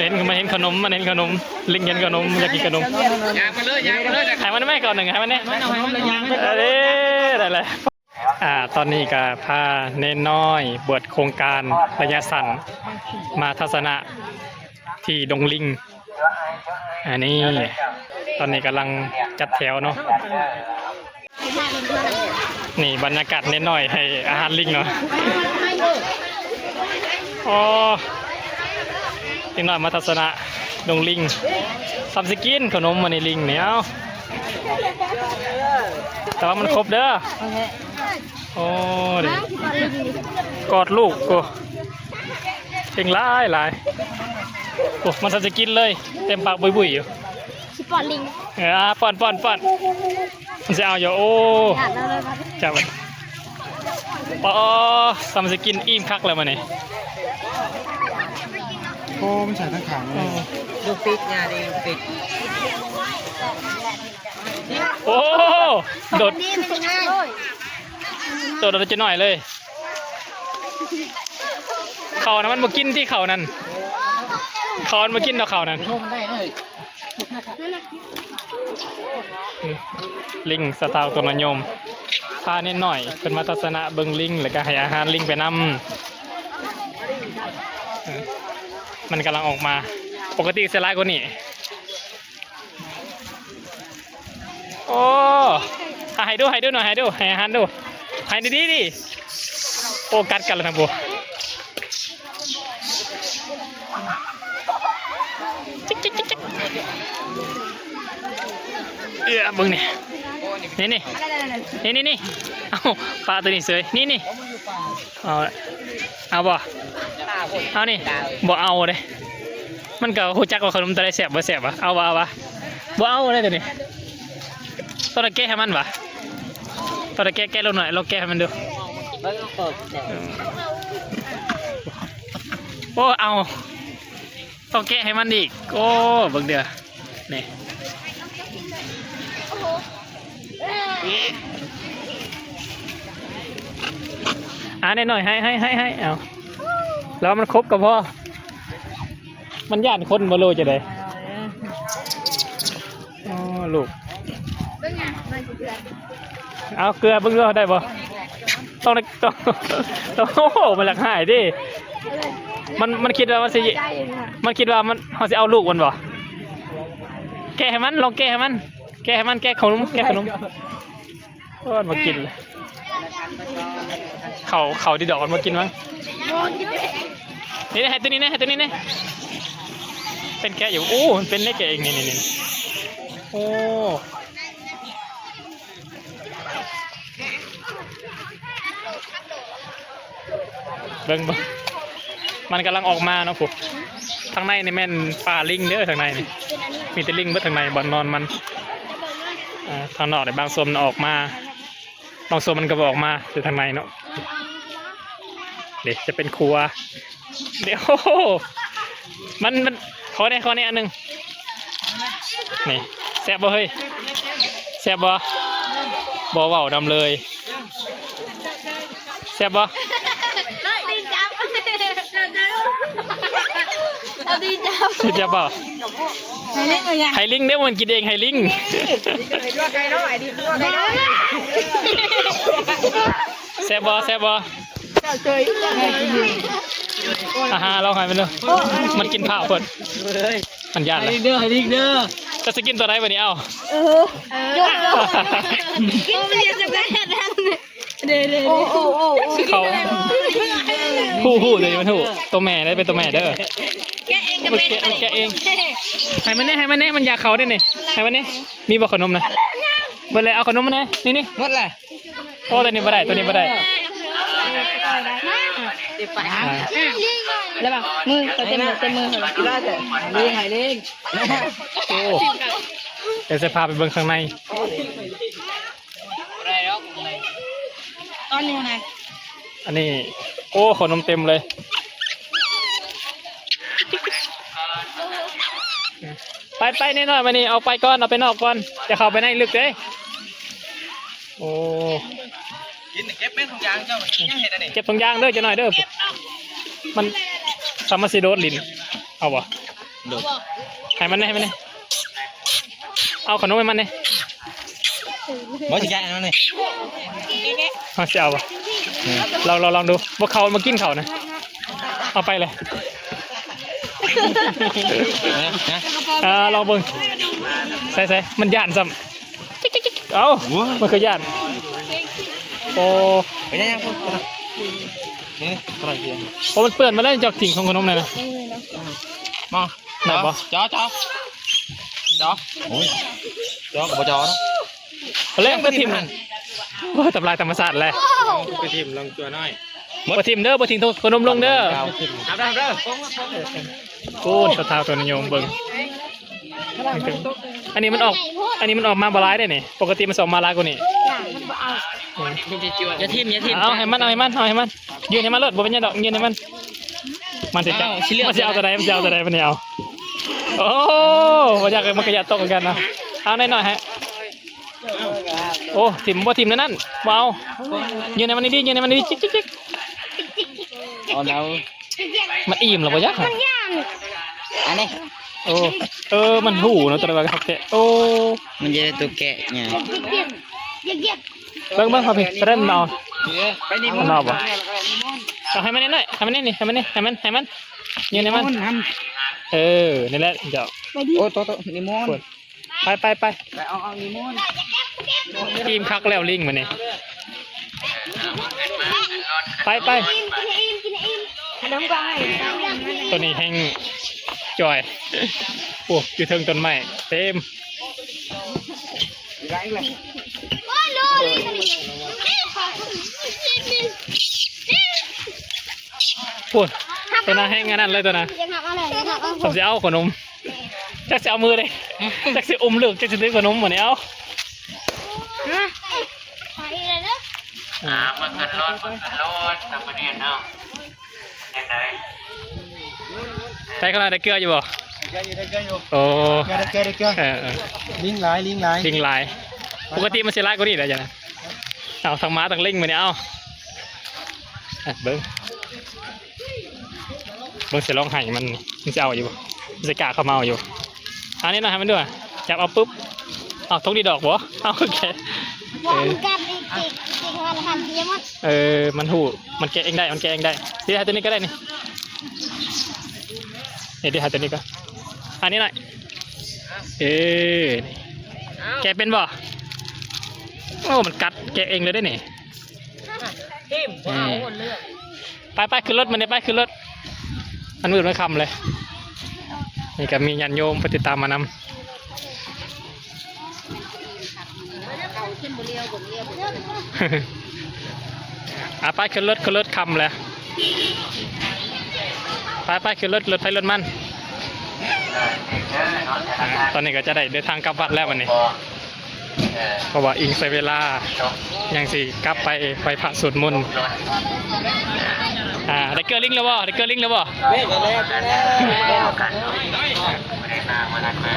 ເຫັນ ມັນເຫັນຂະໜົມ ມັນເຫັນຂະໜົມ ລິງເຫັນຂະໜົມ ຢາກກິນຂະໜົມ. ຍ່າງໄປເລີຍ ຍ່າງໄປເລີຍ. ໃຫ້ມັນໄໝ ກ່ອນໜຶ່ງ ໃຫ້ມັນແດ່. ເອີ ໄດ້ແລ້ວ. ອ່າ ຕອນນີ້ກໍພາເນນນ້ອຍບວດໂຄງການໄລຍະສັ້ນ ມາທັດສະນະທີ່ດົງລິງ. ອັນນີ້ ຕອນນີ້ກຳລັງຈັດແຖວເນາະ. ນີ້ບັນຍາກາດເນນນ້ອຍໃຫ້ອາຫານລິງເນາະ. ໂອ້ ເດັກນ້ອຍມາທັດສະນະດົງລິງ. ຊ້ຳຊິກິນຂະໜົມ ອັນນີ້ລິງນີ້ ເອົາ ແຕ່ວ່າມັນຄົບເດີ. ໂອ້ ກອດລູກ ໂອ້ ເກັ່ງຫຼາຍໆ. ໂອ້ ມັນຊ້ຳຊິກິນເລີຍ ເຕັມປາກບຸຍໆຢູ່. ຊິປ້ອນລິງ. ເອີ ປ້ອນ ປ້ອນ ປ້ອນ. ມັນຊິເອົາຢູ່. ໂອ້ ຈັບມັນ. ອໍ ຊ້ຳຊິກິນອີ່ມຄັກແລ້ວມື້ນີ້. ໂອ້ ມັນໃສ່ທັງຂາງເລີຍ. ລູກຕິດຍາດີ ລູກຕິດ. ໂອ້ ໂດດ ໂດດເອົາແຕ່ນ້ອຍເລີຍ. ເຂົ້ານັ້ນມັນບໍ່ກິນຕິ ເຂົ້ານັ້ນ ເຂົ້າມັນບໍ່ກິນດອກ ເຂົ້ານັ້ນ. ລິງສະຕາວໂຕນະຍົມ ພາເນນນ້ອຍເພິ່ນມາທັດສະນະເບິ່ງລິງ ແລ້ວກໍໃຫ້ອາຫານລິງໄປນຳ. ເອີ ມັນກຳລັງອອກມາ ປົກກະຕິຊິຫຼາຍກວ່ານີ້. ໂອ້ ອ່ະ ໃຫ້ດູ ໃຫ້ດູໜ່ອຍ ໃຫ້ດູ ໃຫ້ອາຫານດູ ໃຫ້ດີໆ ດີ. ໂອ້ ກັດກັນແລ້ວນະໂບ. ຈິກໆໆໆ ເອີ ເບິ່ງນີ້ ນີ້ໆ ນີ້ໆ ນີ້. ເອົ້າ ປາໂຕນີ້ເສີຍ ນີ້ໆ. ເອົາ ເອົາບໍ່ ເອົານີ້ ບໍ່ເອົາເດ້. ມັນກໍຮູ້ຈັກວ່າຂະໜົມໂຕໃດແຊບບໍ່ແຊບຫວາ. ເອົາຫວາ ເອົາຫວາ. ບໍ່ເອົາເດ້ໂຕນີ້. ຕ້ອງໄດ້ແກະໃຫ້ມັນຫວາ. ຕ້ອງໄດ້ແກະ ແກະລົງໜ້ອຍ ລອງແກະໃຫ້ມັນດູ. ໂອ້ ເອົາ ຕ້ອງແກະໃຫ້ມັນອີກ. ໂອ້ ເບິ່ງເດີ້ ນີ້. ອ່າ ໜ້ອຍໆ ໃຫ້ ໃຫ້ ໃຫ້ ໃຫ້. ເອົາ ລະວັງມັນຄົບກໍພໍ. ມັນຢ້ານຄົນບໍ່ ຫຼືຈັ່ງໃດ? ອໍ ລູກ ເອົາເກືອເບິ່ງດູໄດ້ບໍ່? ຕ້ອງໄດ້ ຕ້ອງ ຕ້ອງ ໂອ້ໂຫ ມັນຫຼັກຮ້າຍເດ້. ມັນ ມັນຄິດວ່າມັນຊິ ມັນຄິດວ່າມັນ ເຮົາຊິເອົາລູກມັນບໍ່? ແກະໃຫ້ມັນ ລອງແກະໃຫ້ມັນ ແກະໃຫ້ມັນ ແກະຂະໜົມ ແກະຂະໜົມ. ໂອ້ ມັນມາກິນເຂົ້າ ເຂົ້າດີດອກ ມັນມາກິນມັງ. ນີ້ ໃຫ້ໂຕນີ້ແດ່ ໃຫ້ໂຕນີ້ແດ່. ເປັນແກະຢູ່. ໂອ້ ມັນເປັນໄດ້ແກະເອງ ນີ້ໆໆ. ໂອ້ ເບິ່ງ ເບິ່ງ ມັນກຳລັງອອກມາເນາະ. ພຸ້ນ ທາງໃນນີ້ແມ່ນປ່າລິງເດີ ທາງໃນນີ້ ມີແຕ່ລິງເບິດທາງໃນ ບ່ອນນອນມັນ. ອ່າ ທາງນອກນີ້ບາງສ່ວນມັນອອກມາ ບາງສ່ວນມັນກໍບໍ່ອອກມາ ແຕ່ທາງໃນເນາະ. ເດ ຈະເປັນຄົວ ດຽວ ມັນ ມັນ ຂໍແດ່ ຂໍແດ່ອັນໜຶ່ງ. ນີ້ ແຊບບໍ່ເຮີ້ຍ? ແຊບບໍ່? ບໍ່ເວົ້ານຳເລີຍ. ແຊບບໍ່? ຕີນຈັບ ຕີນຈັບ ແຊບບໍ່? ໃຫ້ລິງເດີ ມັນກິນເອງ ໃຫ້ລິງ. ແຊບບໍ່? ແຊບບໍ່? ເຈົ້າເຈີຍ ອາຫາ ລອງໃຫ້ມັນເດີ ມັນກິນພ້າວໂພດ ມັນຢ້ານແຫຼະ. ໃຫ້ລິງເດີ ໃຫ້ລິງເດີ. ເຈົ້າຊິກິນຕົວໃດບັດນີ້? ເອົ້າ ເອີ ກິນເປັນຈັກແມ່ນ. ເດ້ໆ ໂອ້ ໂອ້ ໂອ້ ໂອ້ ເຂົາ ຮູ້ ຮູ້ ໂຕນີ້ມັນຮູ້ ໂຕແມ່ເດ້ ເປັນໂຕແມ່ເດີ. ແກະເອງ ແກະເອງ ໃຫ້ມັນແດ່ ໃຫ້ມັນແດ່ ມັນຢາກເຂົ້າເດ້ນີ້ ໃຫ້ມັນແດ່. ມີບໍ່ຂະໜົມນະ? ເບິດແລ້ວ ເອົາຂະໜົມມາແດ່ ນີ້ໆ ໝົດແລ້ວ. ໂອ້ ໂຕນີ້ບໍ່ໄດ້ ໂຕນີ້ບໍ່ໄດ້. ລະວັງມື ເຂົາເຕັມມື ເຕັມມື. ໂອ້ ດຽວຈະພາໄປເບິ່ງຂ້າງໃນ. ຕອນນີ້ນະ ອັນນີ້ ໂອ້ ຂະໜົມເຕັມເລີຍ. ໄປ ໄປ ນ້ອຍໆ ມານີ້ ອອກໄປກ່ອນ ອອກໄປນອກກ່ອນ ຢ່າເຂົ້າໄປໃນເລິກເດ້. ໂອ້ ກິນ ເກັບແມ່ນຖົງຢາງເຈົ້າ ຍັງເຮັດອັນນີ້ ເກັບຖົງຢາງເດີ ຈັກໜ້ອຍເດີ. ມັນ ສາມາດຊິໂດດຫຼິ້ນ ເອົາບໍ່? ໃຫ້ມັນແດ່ ໃຫ້ມັນແດ່ ເອົາຂະໜົມໃຫ້ມັນແດ່. ບໍ່ ຊິແກະອັນນັ້ນນີ້ ເຮົາຊິເອົາບໍ່? ອືມ ລອງ ລອງ ລອງດູ ບໍ່ ເຂົາມາກິນເຂົ້ານະ ເອົາໄປເລີຍ. ນະ ນະ ອ່າ ລອງເບິ່ງ ໃສ່ໆ ມັນຢ້ານຊ້ຳ. ເອົ້າ ໂອ້ຍ ມັນຄືຢ້ານ. ໂອ້ ເປັນຫຍັງ? ນີ້ ໂອ້ ມັນເປື້ອນມາແລ້ວ ເຈົ້າຖິ້ມຂອງຂະໜົມນັ້ນນະ. ມາ ໄດ້ບໍ່? ເຈາະ ເຈາະ ເຈາະ. ໂອ້ຍ ເຈາະກໍບໍ່ເຈາະເນາະ ເອົາແລ້ວ ໄປຖິ້ມຫັ້ນ. ໂອ້ຍ ທຳລາຍທຳມະຊາດແລ້ວ ໄປຖິ້ມລອງຕົວນ້ອຍ. ບໍ່ຖິ້ມເດີ ບໍ່ຖິ້ມຂະໜົມລົງເດີ. ເອົາເດີ ເອົາເດີ. ໂອ້ ສະທ້າວຕົວນິຍົມເບິ່ງ ອັນນີ້ມັນອອກ ອັນນີ້ມັນອອກມາບໍ່ຫຼາຍເດ້ນີ້ ປົກກະຕິມັນຊິອອກມາຫຼາຍກວ່ານີ້. ຢ່າຖິ້ມ ຢ່າຖິ້ມ ເອົາໃຫ້ມັນ ເອົາໃຫ້ມັນ ເອົາໃຫ້ມັນ ຍື່ນໃຫ້ມັນໂລດ ບໍ່ເປັນຫຍັງດອກ ຍື່ນໃຫ້ມັນ. ມັນຊິຈັບ ມັນຊິເອົາຕົວໃດ ມັນຊິເອົາຕົວໃດບັດນີ້. ເອົາ ໂອ້ ບໍ່ຢາກ ມັນກະຢາກຕົກຄືກັນເນາະ. ເອົາໜ້ອຍໆ ໃຫ້ ໂອ້ ຖິ້ມ ບໍ່ຖິ້ມແນວນັ້ນ ບໍ່ເອົາ. ຍື່ນໃຫ້ມັນດີໆ ຍື່ນໃຫ້ມັນດີໆ ຈິກໆ. ເອົາແລ້ວ ມັນອີ່ມແລ້ວບໍ່ຈັກ ມັນຢ້ານ ອັນນີ້. ໂອ້ ເອີ ມັນຮູ້ເນາະ ຕົວໃດວ່າຄັກແທ້. ໂອ້ ມັນຈະໄດ້ຕົວແກະຫຍັງ. ເບິ່ງ ເບິ່ງ ເອົາພີ້ ຕະເດັນເອົາ ໄປນີ້ ມັນເອົາບໍ່? ເອົາໃຫ້ມັນໜ້ອຍ ໃຫ້ມັນນີ້ ໃຫ້ມັນນີ້ ໃຫ້ມັນ ໃຫ້ມັນ ຍື່ນໃຫ້ມັນ. ເອີ ນີ້ແຫຼະເຈົ້າ. ໂອ້ ໂຕໆ ນິມົນ ໄປ ໄປ ໄປ ໄປເອົາ ເອົານິມົນ. ອີ່ມຄັກແລ້ວລິງມື້ນີ້ ໄປ ໄປ. ຂະໜົມກໍໃຫ້ ຕົວນີ້ແຮ່ງຈ່ອຍ. ໂອ້ ຢູ່ເທິງຕົ້ນໄມ້ເຕັມ. ພຸ້ນ ຕົວນັ້ນແຮ່ງອັນນັ້ນເລີຍ ຕົວນັ້ນ ຢາກຮັບເອົາເລີຍ ຢາກຮັບເອົາ. ຜົມຊິເອົາຂະໜົມ ຈັກຊິເອົາມືເດ້ ຈັກຊິອຸ້ມລູກ ຈັກຊິຖືຂະໜົມມື້ນີ້. ເອົາ ມາຂຶ້ນລົດ ມາຂຶ້ນລົດ ຕຳມະເນນເຮົາ. ໄດ້ເທົ່າໃດ ໄດ້ເກືອຢູ່ບໍ່? ໄດ້ເກືອຢູ່ ໄດ້ເກືອຢູ່. ໂອ້ ໄດ້ເກືອ ໄດ້ເກືອ ເອີໆ ລິງຫຼາຍ ລິງຫຼາຍ ລິງຫຼາຍ. ປົກກະຕິມັນຊິຫຼາຍກວ່ານີ້ແຫຼະ. ເອົາ ທັງໝາທັງລິງມື້ນີ້. ເອົາ ເບິ່ງ ເບິ່ງຊິລອງໃຫ້ມັນ ມັນຊິເອົາຢູ່ບໍ່? ມັນຊິກ້າເຂົ້າມາເອົາຢູ່? ອັນນີ້ນະ ໃຫ້ມັນດູ ຈັບເອົາປຶບ ເອົາ ຕົກນີ້ດອກບໍ່? ເອົາ ໂອເຄ ເອີ ເອີ ມັນຮູ້ ມັນແກະເອງໄດ້ ມັນແກະເອງໄດ້. ເຮັດໃຫ້ຕົວນີ້ກໍໄດ້ນີ້ ເຮັດໃຫ້ຕົວນີ້ກໍ ອັນນີ້ໜ້ອຍ. ເອີ ແກະເປັນບໍ່? ໂອ້ ມັນກັດແກະເອງເລີຍເດ້ນີ້. ທີມ ອືມ ເອົາເລື່ອງ. ໄປໆ ຂຶ້ນລົດມານີ້ ໄປຂຶ້ນລົດ ມັນມືດມັນຄ່ຳເລີຍ. ນີ້ກໍມີຍາດໂຍມເພິ່ນຕິດຕາມມານຳ. ອ່າ ໄປຂຶ້ນລົດ ຂຶ້ນລົດ ຄ່ຳແລ້ວ. ໄປໆ ຂຶ້ນລົດ ລົດໃຜລົດມັນ. ອ່າ ຕອນນີ້ກໍຈະໄດ້ເດີນທາງກັບວັດແລ້ວບັດນີ້. ເພາະວ່າອີງໃສ່ເວລາ ຍັງຊິກັບໄປໄຫວ້ພະສວດມົນ. ອ່າ ໄດ້ເກືອລິງແລ້ວບໍ່? ໄດ້ເກືອລິງແລ້ວບໍ່? ໄດ້ມາມື້ນັ້ນມາ